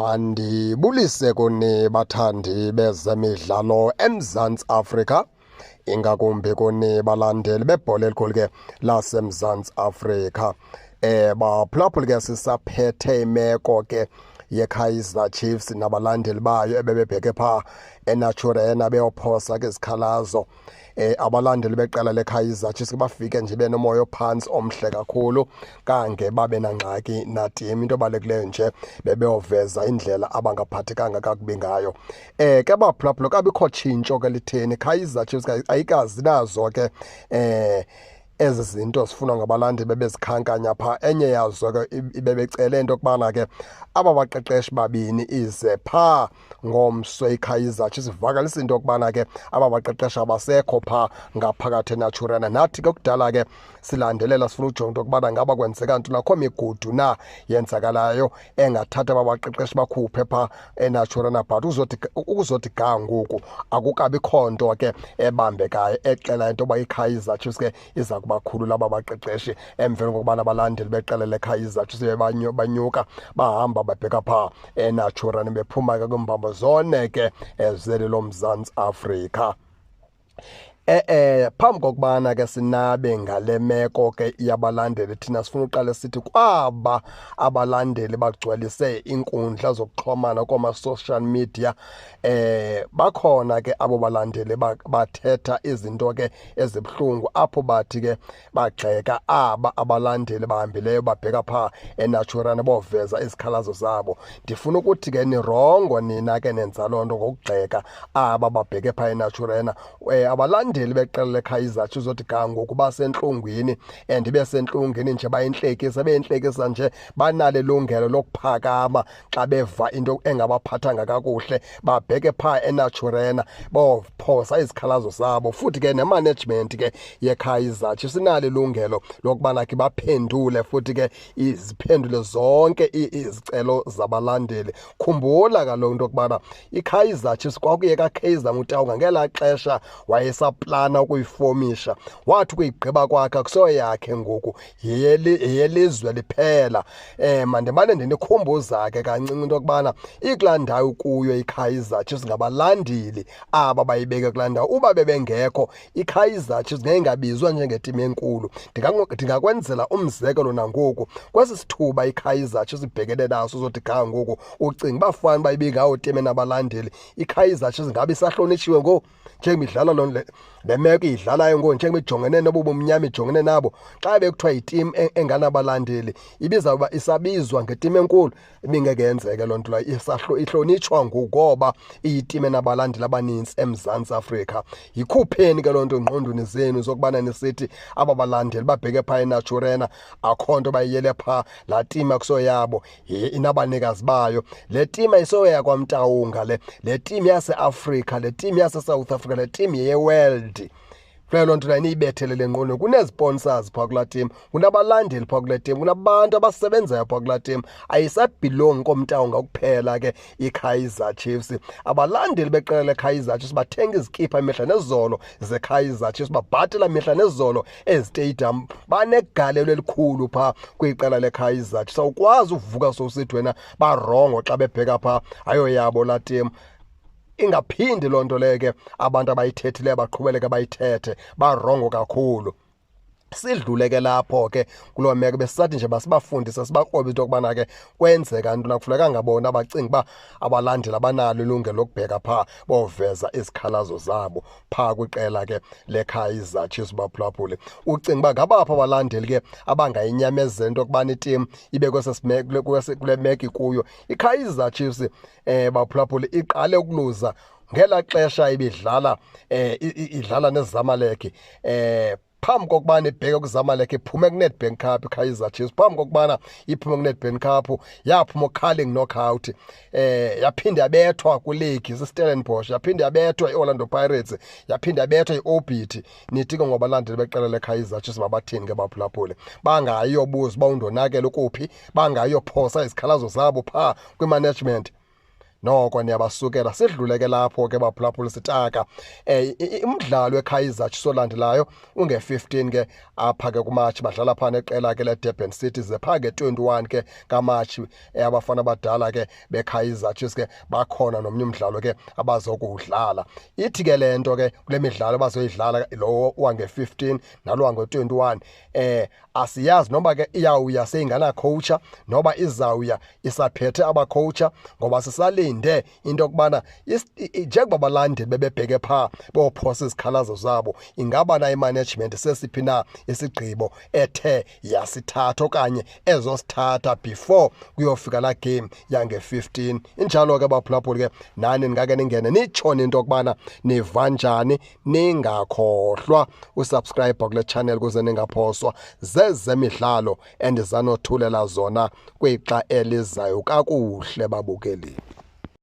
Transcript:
Mandibulise kuni bathandi bezemidlalo eMzantsi Afrika, ingakumbi kuni balandeli bebhola elikhulu ke laseMzantsi Afrika. Baphulaphuli ke, sisaphethe imeko ke yeKaizer Chiefs nabalandeli bayo ebebebheke phaa eNaturena beyophosa ke izikhalazo. Abalandeli beqela leKaizer Chiefs bafike nje benomoya ophantsi omhle kakhulu, kange babe nangxaki natim. Into ebalulekileyo nje bebeyoveza indlela abangaphathekanga kakubi ngayo. Ke baphulaphula, kabikho tshintsho ke litheni. Kaizer Chiefs ayikazi nazo ke ezi zinto zifunwa ngabalandeli bebezikhankanya phaa. Enye yazo ke ibebecele into yokubana ke aba baqeqeshi babini ize phaa ngomso iKaizer Chiefs ivakalisa into yokubana ke aba baqeqeshi abasekho phaa ngaphakathi eNaturena. Nathi ke kudala ke silandelela, sifuna ujonga into yokubana ngaba kwenzeka ntoni, akho migudu na yenzakalayo engathatha aba baqeqeshi bakhuphe phaa eNaturena. But ukuzothi ga ngoku akukabikho nto ke ebambekayo exela into yoba iKaizer Chiefs ke iza kubakhulula aba baqeqeshi emveni kokubana abalandeli beqela leKaizer Chiefs banyuka bahamba babheka phaa eNaturena, bephuma ke kwimbambo zone ke ezeli loMzantsi Afrika. Phambi kokubana ke sinabe ngale meko ke yabalandeli, thina sifuna uqale sithi kwaba abalandeli bagcwalise iinkundla zokuxhumana kooma-social media, bakhona ke abo balandeli bathetha izinto ke ezibuhlungu, apho bathi ke bagxeka aba abalandeli bahambileyo babheka phaa eNaturena boveza izikhalazo zabo. Ndifuna ukuthi ke nirongo nina ke nenza loo nto ngokugxeka aba babheke phaa eNaturena. Abalandeli beqela leKaizer Chiefs uzothi ga ngoku basentlungwini, and besentlungwini nje bayintlekisa, beyintlekisa nje, banalo ilungelo lokuphakama xa beva into engabaphathanga kakuhle, babheke phaa eNaturena bophosa izikhalazo zabo. Futhi ke nemanagement ke yeKaizer Chiefs inalo ilungelo lokubana ke baphendule, futhi ke iziphendule zonke izicelo zabalandeli. Khumbula kaloku into yokubana iKaizer Chiefs kwakuye kaKaizer Motaung ngelaa xesha wayesaplana ukuyifomisha, wathi ukuyigqiba kwakhe akusoyakhe ngoku, yeyelizwe liphela. Mandimane ndinikhumbuza ke kancinci into yokubana ikulaa ndawo kuyo iKaizer Chiefs ngabalandeli aba bayibeke kulaa ndawo. Uba bebengekho, iKaizer Chiefs ngeyingabizwa njengetimu enkulu. Ndingakwenzela umzekelo nangoku kwesi sithuba iKaizer Chiefs ibhekene naso uzothi ga ngoku, ucinga uba fana uba ibingawo timu enabalandeli, iKaizer Chiefs ngabe isahlonitshiwe ngoku njengoba idlala loo le meko iyidlalayo ngoku, njengoba ijongene nobu bumnyama ijongene nabo? Xa bekuthiwa yitimu enganabalandeli, ibizawuba isabizwa ngetimu enkulu? Ibingeke yenzeke loo nto leyo. Ihlonitshwa ngoba iyitimu enabalandeli abanintsi eMzantsi Afrika. Yikhupheni ke loo nto engqondweni zenu zokubana nisithi aba balandeli babheke phaa eNaturena akho nto bayiyele phaa, laa timu akusoyabo, inabanikazi bayo. Le timu ayisoya kwaMtawunga, le timu yaseAfrika, le timu yaseSouth Africa, le timu yeworld. Kuleyo loo nto leyo niyibethelele engqondweni. Kunezi-sponsors phaa kulaa timu, kunabalandeli phaa kule timu, kunabantu abasebenzayo phaa kulaa timu. Ayisabhilongi koMtawunga kuphela ke iKaizer Chiefs. Abalandeli beqela leKaizer Chiefs bathenga izikipha imihla nezolo zeKaizer Chiefs, babhatela mihla nezolo eziteyidam, banegalelo elikhulu phaa kwiqela leKaizer Chiefs. Awukwazi uvuka sowusithi wena barongo xa bebheka phaa, ayoyabo laa timu. Ingaphindi loo nto leyo ke abantu abayithethileyo baqhubeleke bayithethe, barongo kakhulu. Sidlule ke lapho ke kuloo meko, besisathi nje basibafundise, sibakrobe into yokubana ke kwenzeka ntoni. Akufunekanga bona bacinga uba abalandeli abanalo ilungelo lokubheka phaa boveza izikhalazo zabo phaa kwiqela ke leKaizer Chiefs. Baphulaphuli, ucinga uba ngabaphi abalandeli ke abangayinyamezela into yokubana itimu ibe kule meko ikuyo iKaizer Chiefs? Baphulaphuli, iqale ukuluza ngelaa xesha ibidlala idlala neZamalek. Phambi kokubana ibheke kuZamalek, iphume kuNedbank Cup iKaizer Chiefs. Phambi kokubana iphume kuNedbank Cup, yaphuma uCarling Knockout, yaphinda yabethwa kwileague siStellenbosch, yaphinda yabethwa iOrlando Pirates, yaphinda yabethwa iOrbit. Nithi ke ngobalandeli beqela leKaizer Chiefs mabathini ke baphulaphuli? Bangayobuza uba undonakele ukuphi, bangayophosa izikhalazo zabo phaa kwimanagement. Noko niyabasukela. Sidlule ke lapho ke baphulaphula sitaka umdlalo weKaizer Chiefs olandelayo unge-15 ke apha ke kuMatshi, badlala phaa neqela ke leDurban City. Ze phaa nge-21 ke kaMatshi abafana abadala ke beKaizer Chiefs ke bakhona nomnye umdlalo ke abazokuwudlala. Ithi ke le nto ke kule midlalo bazoyidlala, lo wange-15 nalo wange-21, asiyazi noba ke iyawuya seyingana-coacha noba izawuya isaphethe abacoacha, ngoba sisalinde into yokubana njengoba balandeli bebebheke phaa bophosa izikhalazo zabo, ingaba na imanagement sesiphi na isigqibo ethe yasithatha okanye ezosithatha before kuyofika laa game yange-15. Injalo ke baphulaphuli ke, nani ningake ningene nitshone into yokubana niva njani. Ningakhohlwa usubscribe kule channel ukuze ningaphoswa zezemidlalo endizanothulela zona kwixa elizayo. Kakuhle babukeli.